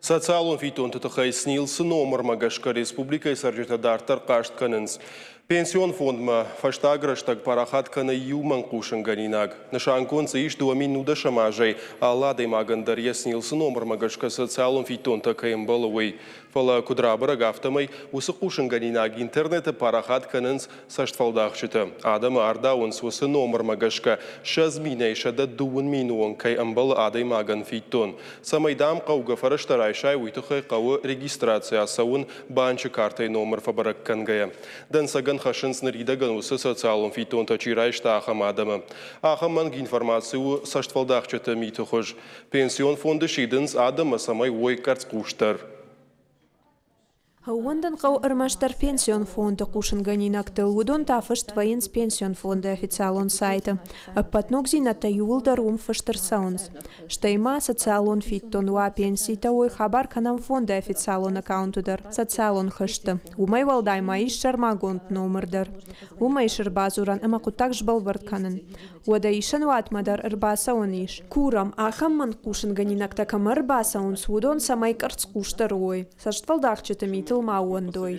Социалон фиддонты тыххӕй СНИЛС-ы номырмӕ гӕсгӕ республикӕйы цӕрджытӕ дарддӕр хъаст кӕнынц. Пенсион фондмӕ фӕстаг рӕстӕг парахат кӕны иу мӕнгхъусынгӕнинаг. Нысангонд дзы ис 2019 азӕй алы адӕймагӕн дӕр йӕ СНИЛС-ы номырмӕ гӕсгӕ социалон фиддонтӕ кӕй ӕмбӕлы, уый. Фӕлӕ, куыд рабӕрӕг, афтӕмӕй уыцы хъусынгӕнинаг интернеты парахат кӕнынц цӕстфӕлдахджытӕ. Адӕмы ардауынц, уыцы номырмӕ гӕсгӕ 20 минӕй 120 мины онг кӕй ӕмбӕлы адӕймагӕн фиддон. Цӕмӕй, дам, хъӕугӕ фӕрӕзтӕ райсай, уый тыххӕй хъӕуы регистраци ацӕуын банчы картӕйы номыр фӕбӕрӕг кӕнгӕйӕ. Дӕнцӕгӕн хӕссынц ныридӕгӕн уыцы социалон фиддонтӕ чи райста, ахӕм адӕмы. Ахӕм мӕнг информаци у цӕстфӕлдахджыты миты хуыз. Пенсион фонды сидынц адӕммӕ, цӕмӕй уой къӕрцхъусдӕр. Ӕууӕндын хъӕуы ӕрмӕстдӕр пенсион фонды хъусынгӕнинӕгтыл, уыдон та фыст вӕййынц пенсион фонды официалон сайты. Ӕппӕт ногдзинӕдтӕ иууылдӕр уым фыст ӕрцӕуынц. Стӕй ма социалон фиддон уа, пенситӕ уой, хабар кӕнӕм фонды официалон аккаунты дӕр, социалон хызты. Уымӕй уӕлдай ма ис сӕрмагонд номыр дӕр. Уымӕ ис ӕрбадзурӕн ӕмӕ хъуыддаг сбӕлвырд кӕнын. Уӕдӕ исӕнуатмӕ дӕр ӕрбацӕуӕн ис. Курӕм, ахӕм мӕнг хъусынгӕнинӕгтӕ кӕмӕ ӕрбацӕуынц, уыдон цӕмӕй къӕрцхъусдӕр уой, цӕстфӕлдахджыты митыл ма ууӕндой.